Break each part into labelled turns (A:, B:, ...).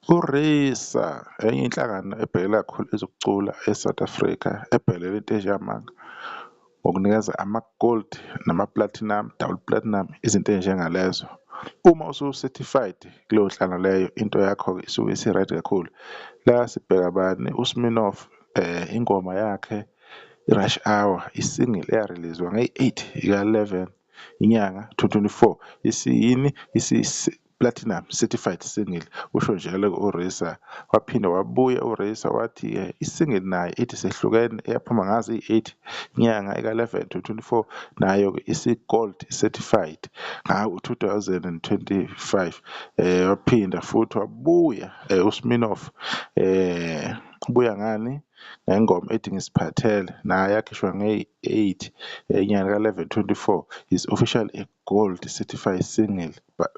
A: URISA enye inhlangano ebhekelela kakhulu ezokucula e-South Africa ebhekelela into ey'njengamanga ngokunikeza ama-gold nama-platinum, double platinum, izinto ey'njengalezo. Uma usu-certified kuleyo nhlangano leyo into yakho-ke isuke isi-right kakhulu. La sibheka bani? USminoff ingoma yakhe i-Rush Hour, i-single eya-release-wa ngeyi-8 yika-11 inyanga 2024, isiyini? Platinum certified single, usho njalo-ke uRISA. Waphinde wabuya uRISA wathi-ke i-single nayo ithi Sehlukene eyaphuma ngazo iyi-8 inyanga eka-11 2024, nayo-ke isi-gold certified ngawo 2025. Waphinda futhi wabuya uSminoff, ubuya ngani? Ngengoma ethi Ngisiphathele nayo yakhishwa ngeyi-8 enyanga ka-11 24, is officially a gold certified single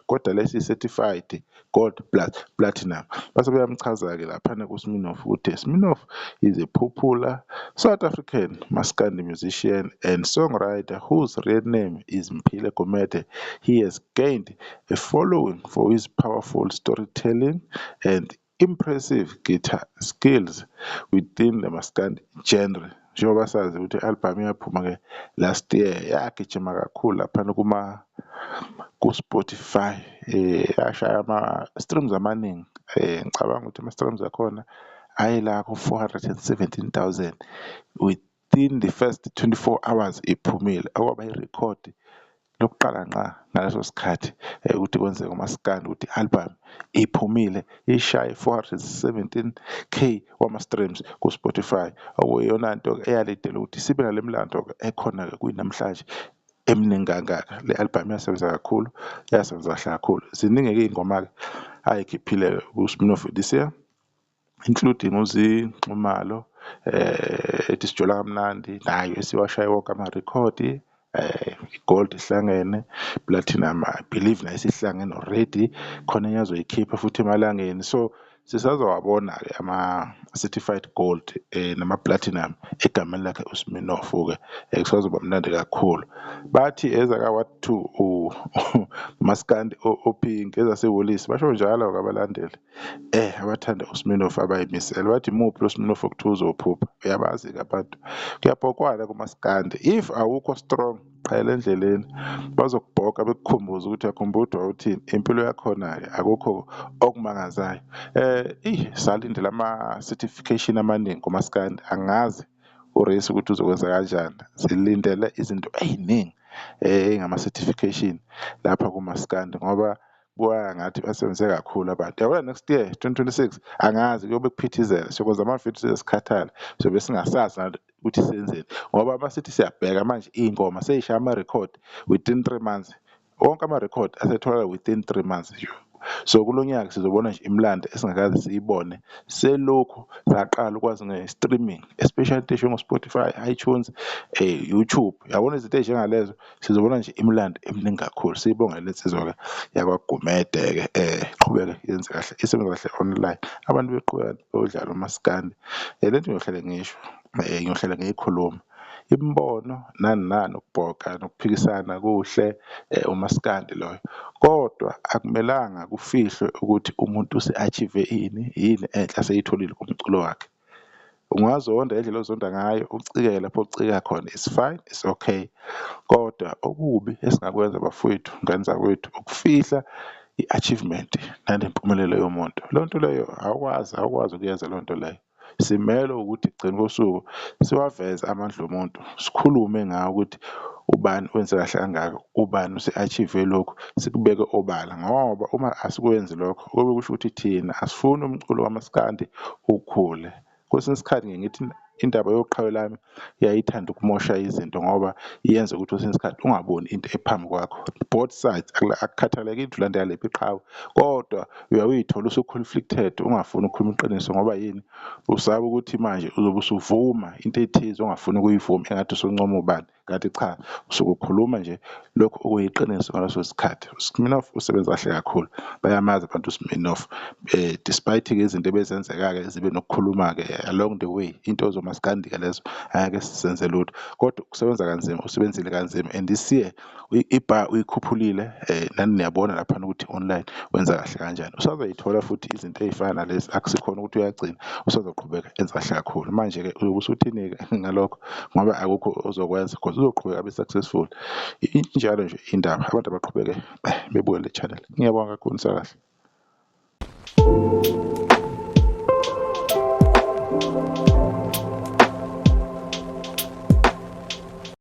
A: kodwa lesi certified gold plus platinum. Base beyamchaza-ke laphana kuSminoff ukuthi Sminoff is a popular South African maskandi musician and songwriter whose real name is Mphile Gumede. He has gained a following for his powerful storytelling and impressive guitar skills within the maskandi genre. Njengoba sazi ukuthi i-album yaphuma-ke last year yagijima kakhulu laphana kuma ku-Spotify, yashaya ama-streams amaningi, ngicabanga ukuthi ama-streams akhona aye la ku-417,000 within the first 24 hours iphumile, okwaba irekhodi lokuqala ngqa ngaleso sikhathi ukuthi kwenzeke umaskandi ukuthi i-album iphumile ishaye 417K wama-streams ku-Spotify, okuyiyona nto-ke eyalidela ukuthi sibe nale mlando-ke ekhona-ke kuyinamhlanje eminingi kangaka. Le album yasebenza kakhulu, yasebenza kahle kakhulu. Ziningi-ke iy'ngoma-ke ayikhiphile-ke uSminoff this year, including uZee Nxumalo ethi Sijola Kamnandi nayo esiwashaye wonke amarekhodi, i-gold ihlangene, platinum I believe nayo isihlangene already, khona enye azoyikhipha futhi emalangeni. So sisazowabona-ke ama-certified gold nama-platinum egameni lakhe uSminoff-ke, kusazoba mnandi kakhulu. Bathi ezaka-ward two umaskandi o-pink ezasewolisi, basho njalo-ke abalandeli abathanda uSminoff abayimisele, bathi imuphi lo Sminoff okuthiwa uzophupha, uyabazi-ke abantu. Kuyabhokwana kumaskandi, if awukho strong qhela endleleni bazokubhoka bekukhumbuze ukuthi uyakhumbula ukuthi wawuthini, impilo yakhona-ke akukho okumangazayo. Eyi salindela ama-certification amaningi kumaskandi, angazi uRace ukuthi uzokwenza kanjani, silindele izinto ey'ningi ey'ngama-certification lapha kumaskandi ngoba kubukeka ngathi basebenze kakhulu abantu. Yabona next year 2026 angazi kuyobe kuphithizela, siyokwenza amavidiyo size sikhathale, siyobe singasazi ukuthi senzeni ngoba masithi siyabheka manje iy'ngoma sey'shaya amarekhodi within 3 months, wonke amarekhodi asetholakala within 3 months. So kulo nyaka sizobona nje imilando esingakaze siyibone selokhu saqala ukwazi nge-streaming, especially into ey'njengo-Spotify, iTunes, YouTube, yabona izinto ey'njengalezo sizobona nje imilando eminingi kakhulu. Siyibonge le nsizwa-ke yakwaGumede-ke iqhubeke yenze kahle, isebenze kahle online, abantu beqhubeka beyodlala umaskandi. Le nto ngiyohlale ngisho, ngiyohlale ngiyikhuluma, imibono nani nani, ukubhoka nokuphikisana kuhle, umaskandi loyo kodwa akumelanga kufihlwe ukuthi umuntu use-achieve ini, yini enhle aseyitholile kumculo wakhe. Ungazonda ngendlela ozonda ngayo, ucikeke lapho ocikeka khona, it's fine, it's okay, kodwa okubi esingakwenza bafowethu, ngane zakwethu, ukufihla i-achievement nanempumelelo yomuntu. Leyo nto leyo awukwazi, awukwazi ukuyenza leyo nto leyo. Simelwe ukuthi ekugcineni kosuku siwaveze amandla omuntu, sikhulume ngawo ukuthi ubani wenze kahle kangaka, ubani use-achieve lokhu, sikubeke obala ngoba uma asikwenzi lokho kobe kusho ukuthi thina asifuni umculo kamaskandi ukhule. Kwesinye isikhathi ngiye ngithi indaba yoqhawe lami iyayithanda ukumosha izinto ngoba iyenza ukuthi kwesinye isikhathi ungaboni into ephambi kwakho, both sides akukhathalekile ukuthi ulandela liphi iqhawe kodwa uyaye uy'thole usu-conflicted ungafuni ukukhuluma iqiniso ngoba yini? Usaba ukuthi manje uzobe usuvuma into ethize ongafuni ukuyivuma engathi usuncoma ubani. Kanti cha, usuke ukhuluma nje lokhu okuyiqiniso ngaleso sikhathi. USminoff usebenza kahle kakhulu, bayamazi abantu uSminoff despite-ke izinto ebezenzeka-ke zibe nokukhuluma-ke along the way, into zomaskandi-ke lezo angeke sizenze lutho kodwa ukusebenza kanzima usebenzile kanzima and this year i-bar uyikhuphulile nani niyabona laphana ukuthi online wenza kahle kanjani. Usazoyithola futhi izinto ey'fana nalezi akusikhona ukuthi uyagcina usazoqhubeka enze kahle kakhulu. Manje-ke uyobe usuthini-ke ngalokho ngoba akukho ozokwenza cause uzoqhubeka abe-successful. Injalo nje indaba abantu abaqhubeke bebuke le channel. Ngiyabonga kakhulu nisale kahle.